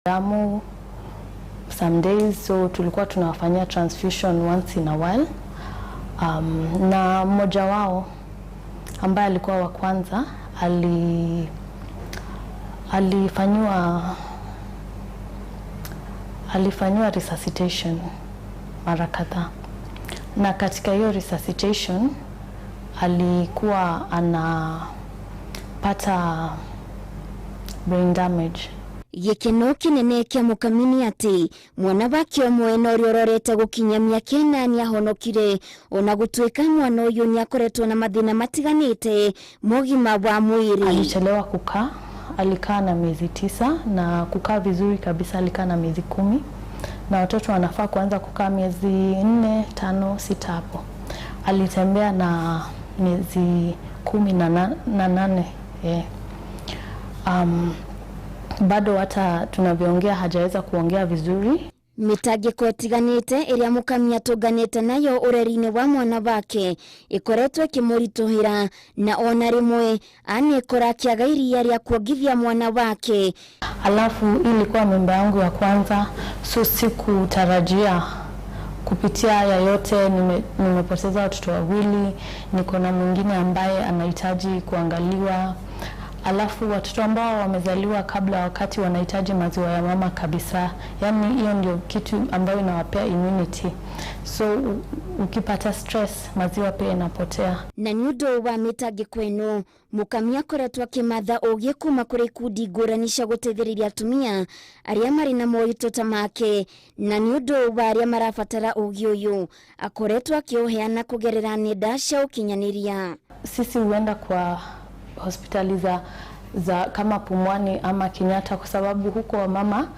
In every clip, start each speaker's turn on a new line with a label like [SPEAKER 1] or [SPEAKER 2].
[SPEAKER 1] Damu some days, so tulikuwa tunawafanyia transfusion once in a while. Na mmoja wao ambaye alikuwa wa kwanza alifanyiwa resuscitation mara kadhaa, na katika hiyo resuscitation alikuwa anapata brain damage.
[SPEAKER 2] Gĩkeno kĩnene kĩa Mũkami nĩ atĩ mwana wake ũmwe na ũrĩa ũrorete gũkinya mĩaka 4 nĩahonokire, ona gũtuĩka mwana ũyũ nĩakoretwo na mathĩna matiganĩte ma ũgima wa mwĩrĩ.
[SPEAKER 1] Alichelewa kukaa, alikaa na miezi 9, na kukaa vizuri kabisa alikaa na miezi 10, na watoto wanafaa kuanza kukaa miezi 4, 5, 6 hapo. Alitembea na miezi 18. Yeah. Bado hata tunavyoongea hajaweza kuongea vizuri.
[SPEAKER 2] Mĩtangĩko ĩtiganĩte ĩrĩa Mũkami atũnganĩte nayo ũreri-inĩ wa mwana wake ĩkoretwo ĩkĩmũritũhĩra, na ona rĩmwe anekora akĩaga iria rĩa kuongithia mwana wake.
[SPEAKER 1] Alafu ilikuwa mimba yangu ya kwanza, so sikutarajia kupitia haya yote. Nimepoteza watoto wawili, niko na mwingine ambaye anahitaji kuangaliwa. Alafu watoto ambao wamezaliwa kabla wakati wanahitaji maziwa ya mama kabisa. Yaani hiyo ndio kitu ambayo inawapea immunity. So ukipata stress, maziwa pia inapotea.
[SPEAKER 2] Na nĩ ũndũ wa mĩtangĩko ĩno, Mũkami akoretwo akĩmatha ũgĩ kuma kũrĩ ikundi ngũrani cia gũteithĩrĩria atumia arĩa marĩ na moritũ ta make, na nĩ ũndũ wa arĩa marabatara ũgĩ ũyũ akoretwo akĩũheana kũgerera nenda cia ũkinyanĩria.
[SPEAKER 1] Sisi huenda kwa hospitali za kama Pumwani ama Kenyatta kwa sababu huko wamama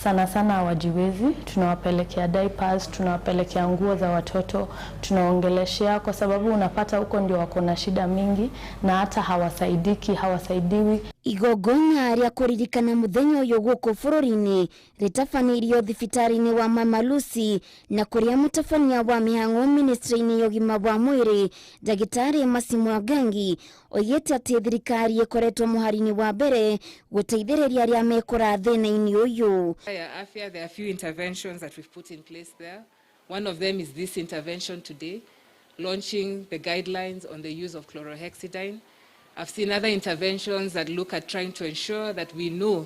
[SPEAKER 1] sana sana hawajiwezi. Tunawapelekea diapers, tunawapelekea nguo za watoto, tunaongeleshea kwa sababu unapata huko ndio wako na shida mingi na hata hawasaidiki, hawasaidiwi.
[SPEAKER 2] Igongona rĩa kũririkana mũthenya ũyũ gũkũ bũrũri-inĩ rĩtabanĩirio thibitarĩ-inĩ wa Mama Lucy, na kũrĩa mũtabania wa mĩhang'o ministry-inĩ ya ũgima wa mwĩrĩ Ndagĩtarĩ Mercy Mwangangi oigĩte atĩ thirikari ĩkoretwo mũhari-inĩ wa mbere gũteithĩrĩria arĩa mekora thĩna-inĩ ũyũ.
[SPEAKER 3] Ya afya, there are few interventions that we've put in place there. One of them is this intervention today, launching the guidelines on the use of chlorhexidine. I've seen other interventions that look at trying to ensure that we know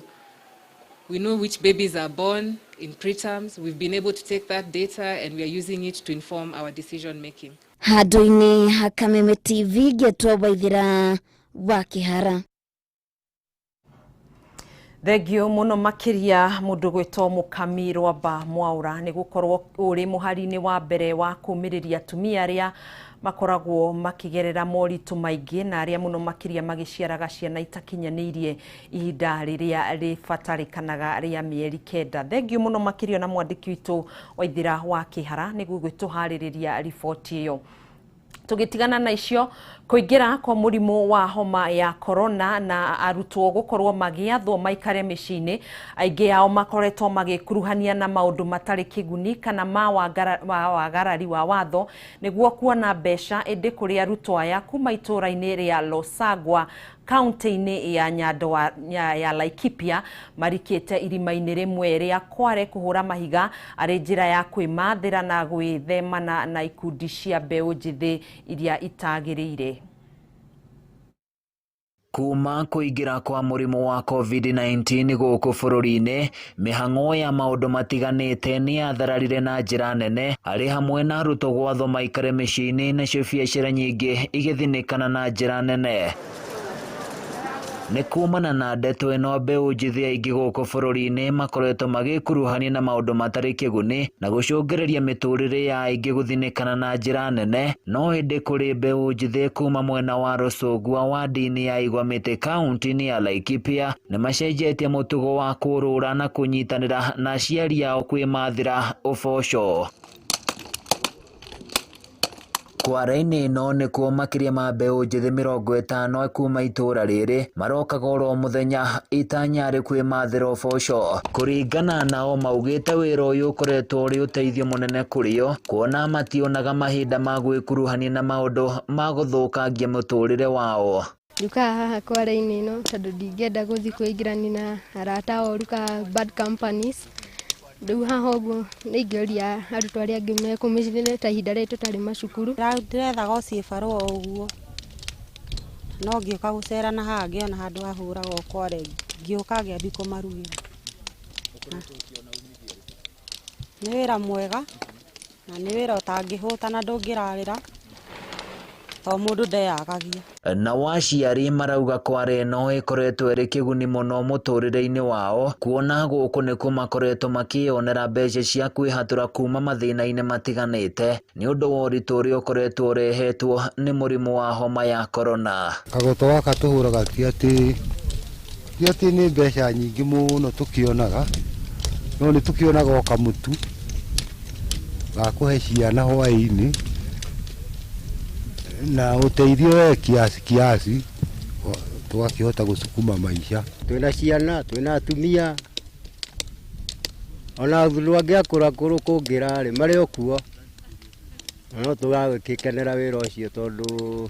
[SPEAKER 3] which babies are born in preterms. We've been able to take that data and we are using it to inform our decision making.
[SPEAKER 2] Handũ-inĩ ha Kameme TV, ngetwo Waithĩra wa Kĩhara.
[SPEAKER 4] Thengio mũno makĩria mũndũ gwĩtwo Mũkami Rwamba Mwaũra nĩ gũkorwo ũrĩ mũhari-inĩ wa mbere wa kũmĩrĩria atumia arĩa makoragwo makĩgerera moritũ maingĩ na arĩa mũno makĩria magĩciaraga ciana itakinyanĩirie ihinda rĩrĩa rĩbatarĩkanaga rĩa mĩeri 9. Thengio mũno makĩria na mwandĩki witũ Waithĩra wa Kĩhara nĩguo gwĩtũharĩrĩria riboti ĩyo. Tũgĩtigana na icio, kũingĩra kwa mũrimũ wa homa ya corona na arutwo gũkorwo magĩathwo maikare mĩciĩ-inĩ, aingĩ ao makoretwo magĩkuruhania na maũndũ matarĩ kĩguni kana ma wagarari wa watho nĩguo kuona mbeca. Ĩndĩ kũrĩ arutwo aya kuma itũũra-inĩ rĩa Losagwa kaunti-inĩ ya Nyandarua ya Laikipia marikĩte irima-inĩ rĩmwe rĩa Kware kũhũra mahiga arĩ njĩra ya kwĩmathĩra na gwĩthemana na ikundi cia mbeũ njĩthĩ iria itagĩrĩire.
[SPEAKER 5] Kuma kũingĩra kwa mũrimũ wa COVID-19 gũkũ bũrũri-inĩ, mĩhang'o ya maũndũ matiganĩte nĩ yathararire na njĩra nene, arĩ hamwe na arutwo gwathwo maikare mĩciĩ-inĩ, nacio biacara nyingĩ igĩthinĩkana na njĩra nene. Nĩ kumana na ndeto ĩno, mbeũ njĩthĩ aingĩ gũkũ bũrũri-inĩ makoretwo magĩkuruhania na maũndũ matarĩ kĩguni na gũcũngĩrĩria mĩtũrĩre ya aingĩ gũthinĩkana na njĩra nene. No ĩndĩ kũrĩ mbeũ njĩthĩ kuma mwena wa Rũcũngwa wandi-inĩ ya Igwamĩtĩ kaunti-inĩ ya Laikipia nĩ macenjetie mũtugo wa kũrũra na kũnyitanĩra na aciari ao kwĩmathĩra ũboco. Kware-inĩ ĩno nĩkuo makĩria ma mbeũ njĩthĩ 50 kuma itũũra rĩrĩ marokaga oro mũthenya itanya rĩ kwĩmathĩra ũboco. Kũringana nao, maugĩte wĩra ũyũ ũkoretwo ũrĩ ũteithio mũnene kũrĩ o, kuona mationaga mahinda ma gwĩkuruhania na maũndũ ma gũthũkangia mũtũrĩre wao.
[SPEAKER 6] Njukaga haha kware-inĩ ĩno tondũ ndingĩenda gũthiĩ kwĩingĩrania na arata oru ka bad companies. Rĩu haha ũguo nĩ ingĩũria arutwo arĩa angĩ me kũu mĩciĩ-inĩ ta ihinda rĩrĩ tũtarĩ macukuru.
[SPEAKER 7] Ndĩrethaga o ciĩbarũa o ũguo, no ngĩũka gũcera na haha ngĩona handũ hahũragwo kware, ngĩũka ngĩambia kũmarugĩra. Nĩ wĩra mwega na nĩ wĩra ũtangĩhũta na ndũngĩrarĩra to mũndũ ndeyagagia.
[SPEAKER 5] Nao aciari marauga kware ĩno ĩkoretwo ĩrĩ kĩguni mũno mũtũrĩre-inĩ wao, kuona gũkũ nĩkuo makoretwo makĩyonera mbeca cia kwĩhatũra kuma mathĩna-inĩ matiganĩte nĩ ũndũ wa ũritũ ũrĩa ũkoretwo ũrehetwo nĩ mũrimũ wa homa ya korona.
[SPEAKER 8] Kagoto gaka tũhũraga ti atĩ nĩ mbeca nyingĩ mũno tũkĩonaga, no nĩ tũkĩonaga o kamũtu ga kũhe ciana hwaĩ-inĩ na ũteithio we kiasi kiasi tũgakĩhota gũcukuma maisha.
[SPEAKER 9] Twĩna ciana, twĩna atumia, ona athuri angĩ akũrũ akũrũ kũngĩra-rĩ marĩ o kuo, na no tũragĩkenera wĩra ũcio tondũ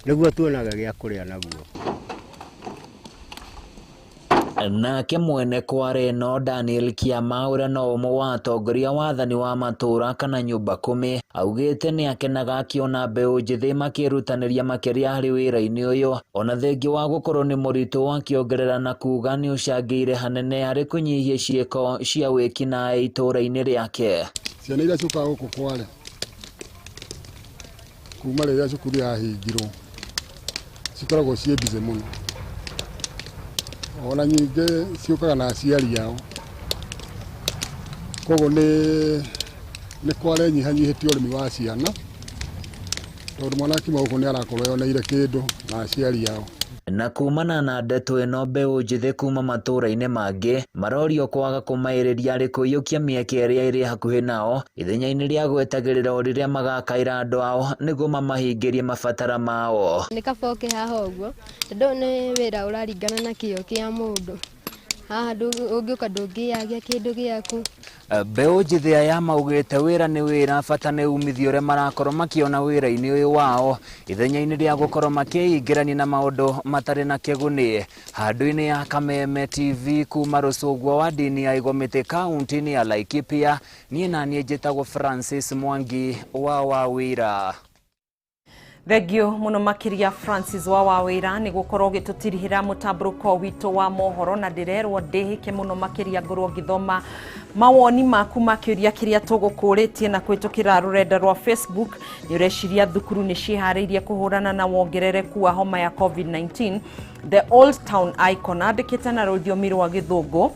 [SPEAKER 9] nĩguo tuonaga gĩa kũrĩa naguo.
[SPEAKER 5] Nake mwene kware ĩno Daniel Kiama ũrĩa no ũmwe wa atongoria wathani wa matũra kana nyũmba kũmi augĩte nĩ akenaga akĩona mbeũ njĩthĩ makĩrutanĩria makĩria harĩ wĩra-inĩ ũyũ, ona thengia wa gũkorwo nĩ mũritũ, akĩongerera na kuga nĩ ũcangĩire hanene harĩ kũnyihia ciĩko cia wĩkinaĩ itũra-inĩ rĩake.
[SPEAKER 10] Ciana iria ciũkaga gũkũ kware kuma rĩrĩa cukuru yahingirwo cikoragwo ciĩ busy mũno, ona nyingĩ ciũkaga na aciari ao, koguo nĩ kware nyihanyihĩtie ũrĩmi wa ciana tondũ mwana akiuma gũkũ nĩ arakorwo eyoneire kĩndũ na aciari ao.
[SPEAKER 5] Na kumana na ndeto ĩno mbeũ njĩthĩ kuma matũra-inĩ mangĩ marorio kwaga kũmaĩrĩria harĩ kũiyũkia mĩeke ĩrĩa ĩrĩ hakuhĩ nao ithenya-inĩ rĩa gwetagĩrĩra o rĩrĩa magakaĩra andũ ao nĩguo mamahingĩrie mabatara mao.
[SPEAKER 6] Nĩ kaba ũke haha ũguo tondũ nĩ wĩra ũraringana na kĩo kĩa mũndũ. Haha ũngĩũka ndũngĩyagia kĩndũ gĩaku.
[SPEAKER 5] Mbeũ njĩthĩ aya maugĩte wĩra nĩ wĩra, bata nĩ umithio ũrĩa marakorwo makĩona wĩra-inĩ ũyũ wao ithenya-inĩ rĩa gũkorwo makĩingĩrania na maũndũ matarĩ na kĩguni. Handũ-inĩ ya Kameme TV kuma Rũcũngwa wa ndini ya Igomĩtĩ kaunti-inĩ ya Laikipia, niĩ na niĩ njĩtagwo Francis Mwangi wa Wawĩra.
[SPEAKER 4] Thengio muno makiria Francis wa Wawĩra nĩ gũkorwo ũgĩtũtirihĩra mũtambũrũko witũ wa mohoro, na ndĩrerwo ndĩhĩke mũno makĩria ngorwo ngĩthoma mawoni maku ma kĩũria kĩrĩa tũgũkũrĩtie na kũhĩtũkĩra rũrenda rwa Facebook. Nĩ ũreciria thukuru nĩ ciĩharĩirie kũhũrana na wongerereku wa homa ya COVID-19? The Old Town Icon andĩkĩte na rũthiomi rwa Gĩthũngũ,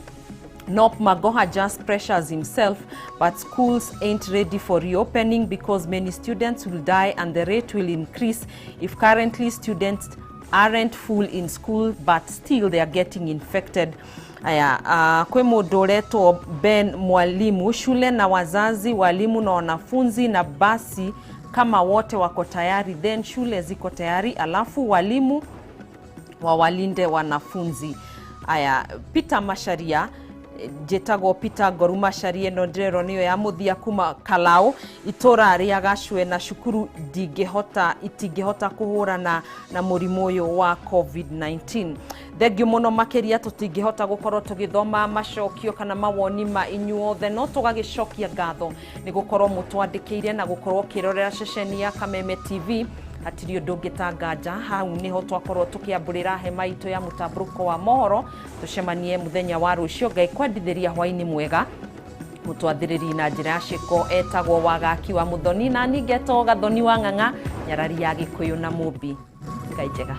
[SPEAKER 4] Nop Magoha just pressures himself, but schools ain't ready for reopening because many students will die and the rate will increase if currently students aren't full in school but still they are getting infected. Aya, kwe mũndũ ũretwo Ben Mwalimu, shule na wazazi, walimu na wanafunzi na basi kama wote wako tayari, then shule ziko tayari, alafu walimu wawalinde wanafunzi. Aya, Peter Macharia, njĩtagwo Peter Ngoru Macharia, ĩno ndĩrerwo nĩyo ya mũthia kuma Kalau, itũra rĩa Gacwe na cukuru itingĩhota kũhũrana na mũrimũ ũyũ wa COVID-19. Thengio mũno makĩria, tũtingĩhota gũkorwo tũgĩthoma macokio kana mawoni ma inyuothe, no tũgagĩcokia ngatho nĩ gũkorwo mũtwandĩkĩire na gũkorwo ũkĩrorera ceceni ya Kameme TV. Hatirĩ ũndũ ũngĩtanganja, hau nĩho twakorwo tũkĩambũrĩra hema itũ ya mũtambũrũko wa mohoro. Tũcemanie mũthenya wa rũciũ, Ngai kwendithĩria hwaĩ-inĩ mwega. Mũtwathĩrĩri na njĩra ya ciĩko etagwo Wagaki wa Mũthoni, na niĩ ngetwo Gathoni wa Ng'ang'a, nyarari ya Gĩkũyũ na Mũmbi. Ngai njega.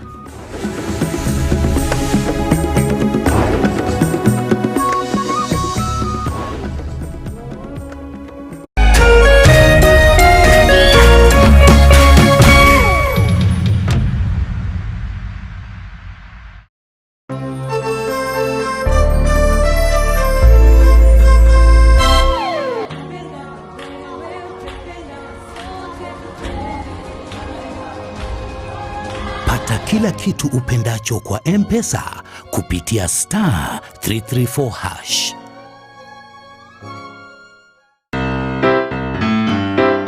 [SPEAKER 11] Pata kila kitu upendacho kwa M-Pesa kupitia star 334 hash.